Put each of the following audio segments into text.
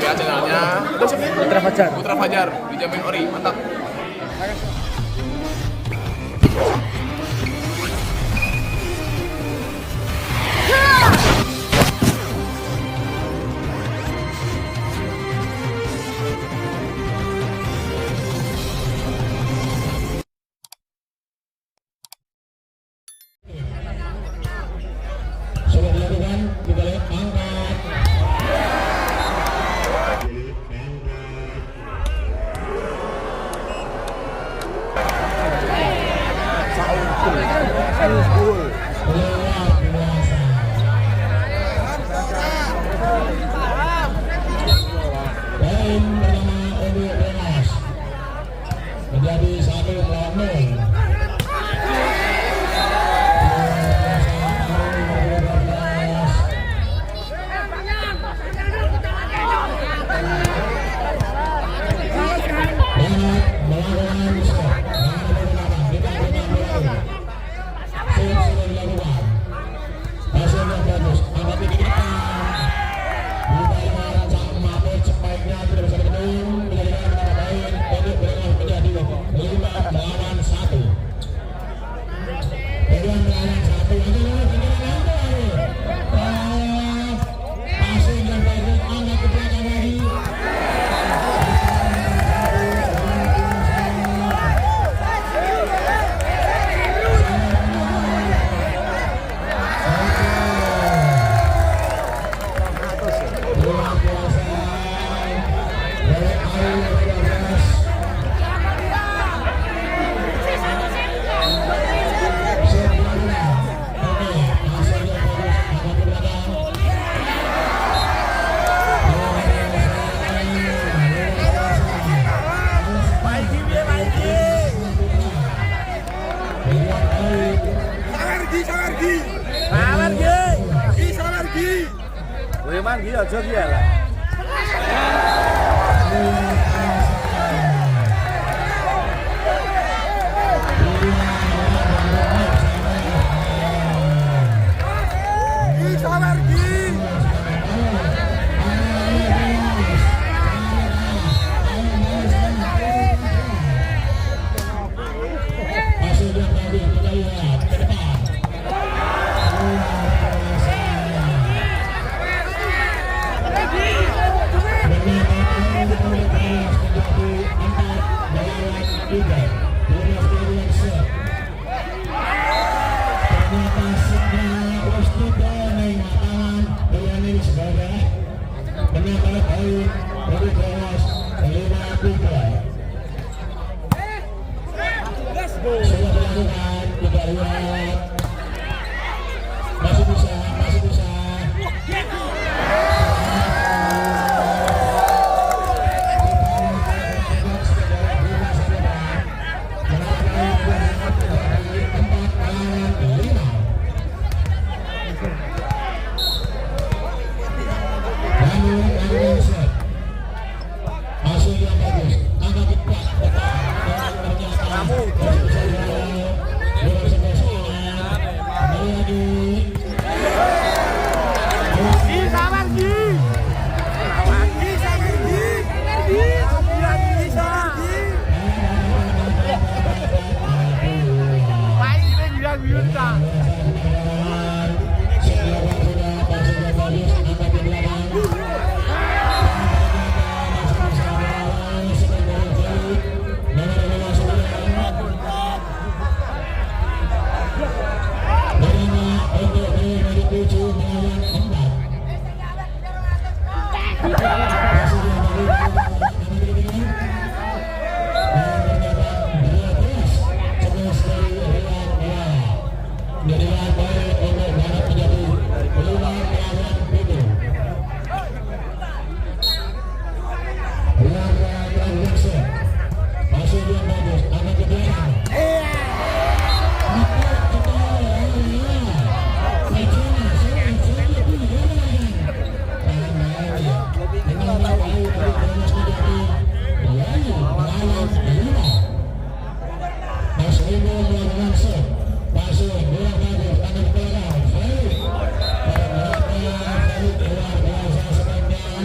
ya channelnya. Udah siapa? Putra Fajar. Putra Fajar, dijamin ori, mantap. Sudah dilakukan, kita lihat angkat. Luar biasa. Poin pertama untuk Brengas menjadi 1-0. Barat melakukan stop. Kita akan mulai. Sudah sudah dilakukan. Hasil yang bagus. Angkat di depan. Buka lebaran sang Mahfud sebaiknya tidak bisa dibendung. Menjadikan menambah poin untuk Brengas menjadi 5-1. 5-1. Ini passing yang bagus. Angkat ke belakang lagi. Luar biasa. Dari Ari 12. Siap dilakukan. Oke, hasilnya bagus. Angkat ke belakang. Luar biasa. Luar biasa. Lima poin. Sawer gi, sawer gi. Sawer gi. Gi sawer gi. Kowe man gi aja gi ya lah. Luar biasa. Gi sawer gi. Masih yang bagus, kita lihat ke depan. Luar biasa. Menambah poin untuk Brengas menjadi 4-3. 12 set. Ternyata setnya wis tiba ning lapangan liyane wis gagah. Menambah poin untuk Brengas 5-3. Sudah dilakukan, kita lihat. Masih bisa, masih bisa. 4-5. Lalu lakukan set. Hasil yang bagus. Angkat cepat depan dan ternyata masih bisa dihalau. Luar biasa. Kembali lagi. Gi sawer gi. Gi sawer gi. Gi gi sawer gi. Main kita juga guyun ta. Silakan sudah passing yang bagus. Angkat ke belakang. Masih bisa dihalau. Sekali Felix. Nomor 59. Berima untuk dari 7-4. Masih yang bagus. Dan ternyata dia terus 11 dari Rian Dua. Menjadikan poin untuk Barat menjadi 5-7. Rian Dua melakukan set. Masih yang bagus. Angkat ke belakang. Mas Ringo melakukan set. Masih bola bagus, angkat ke belakang. Felix. Ternyata Felix luar biasa sebenarnya.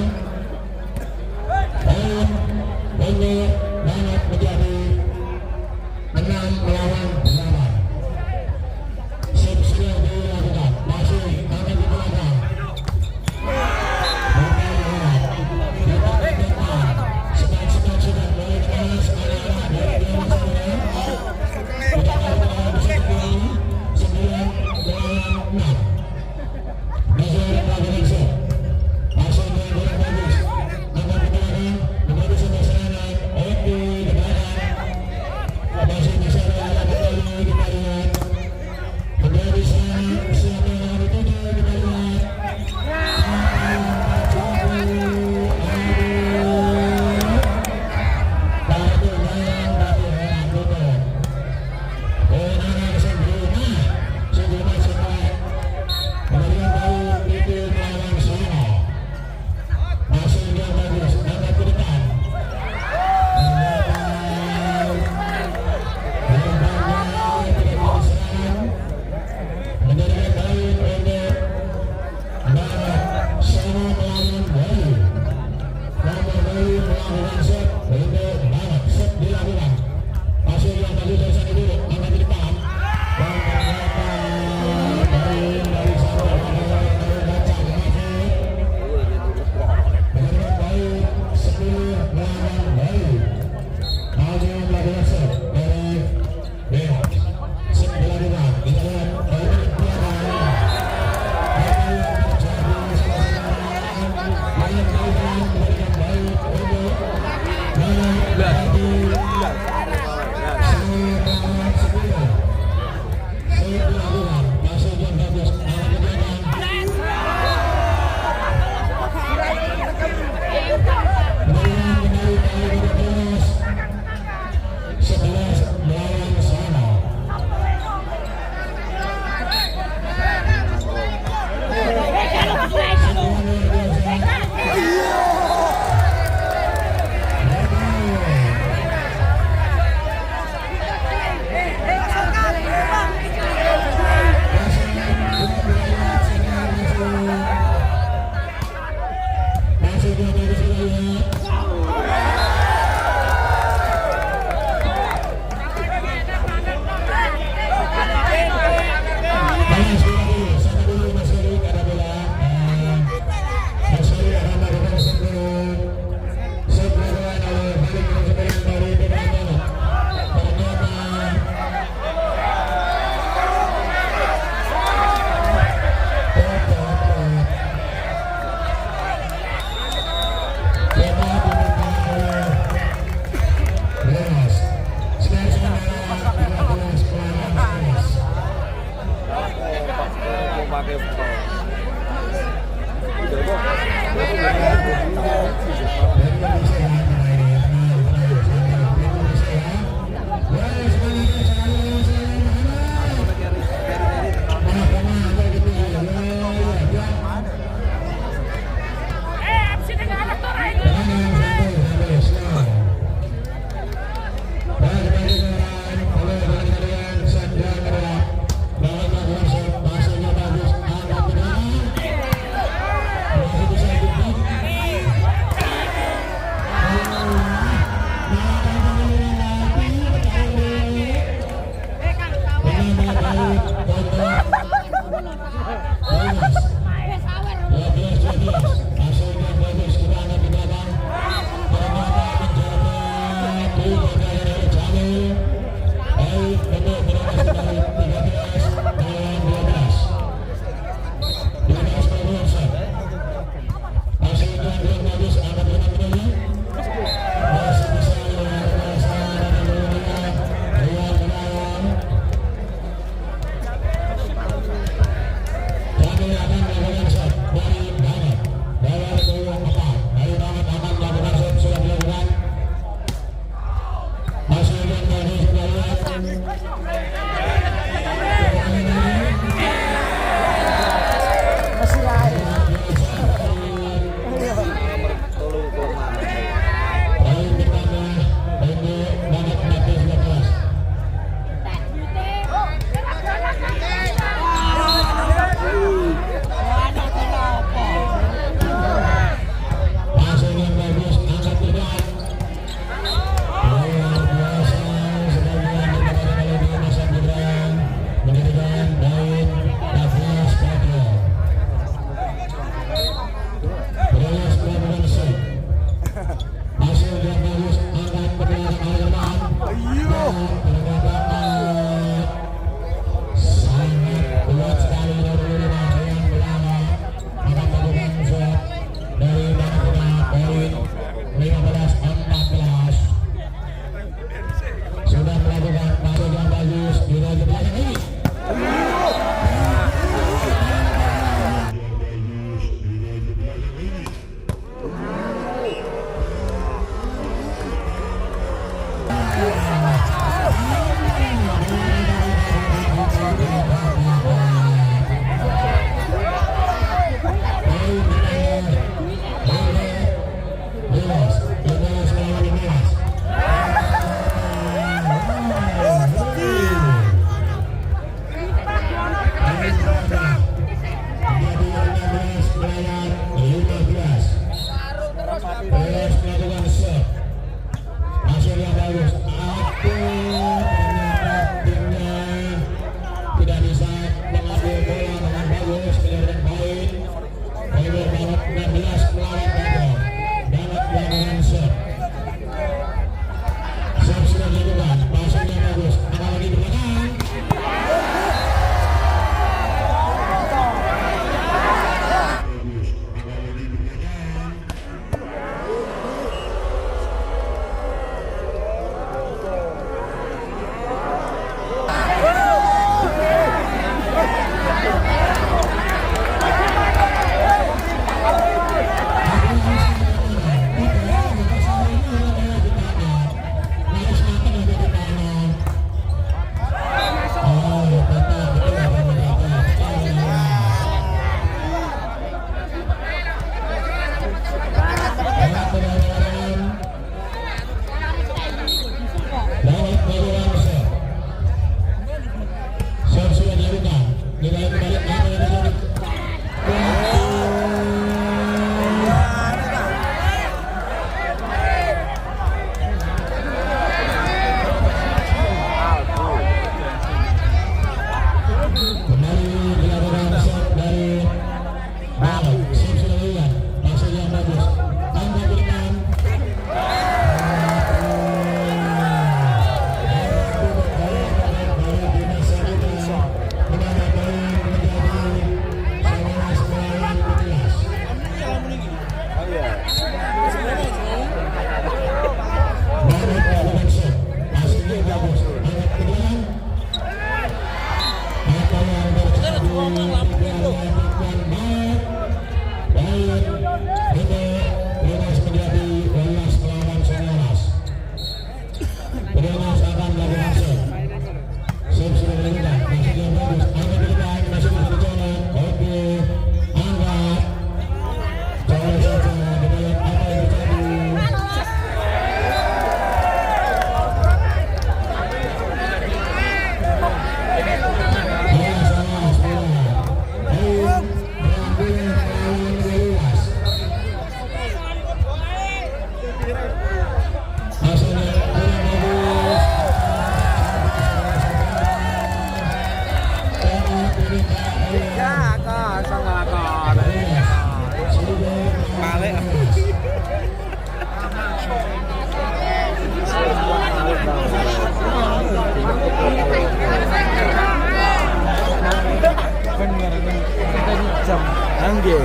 Nggih.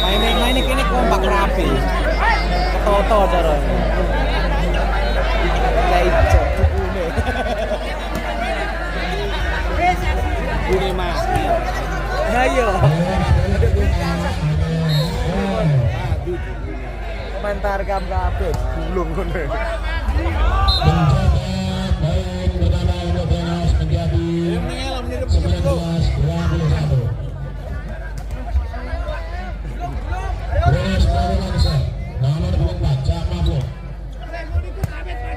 Maine maine kene kompak rapi. Ketoto carane. Kayak ijo bukune. Bukune Mas. Ayo. Komentar kam kabeh gulung ngono. Mencetak poin pertama untuk Venus menjadi 19-21. Venus melakukan set. Nomor 24, Cak Mabuk.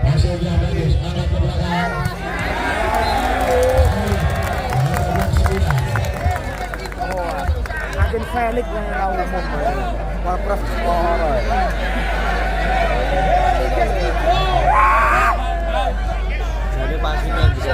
Hasilnya bagus, angkat ke belakang. Nomor 9. Oh, agen Felix yang ora umum. Warpref ora. Jadi pastinya bisa.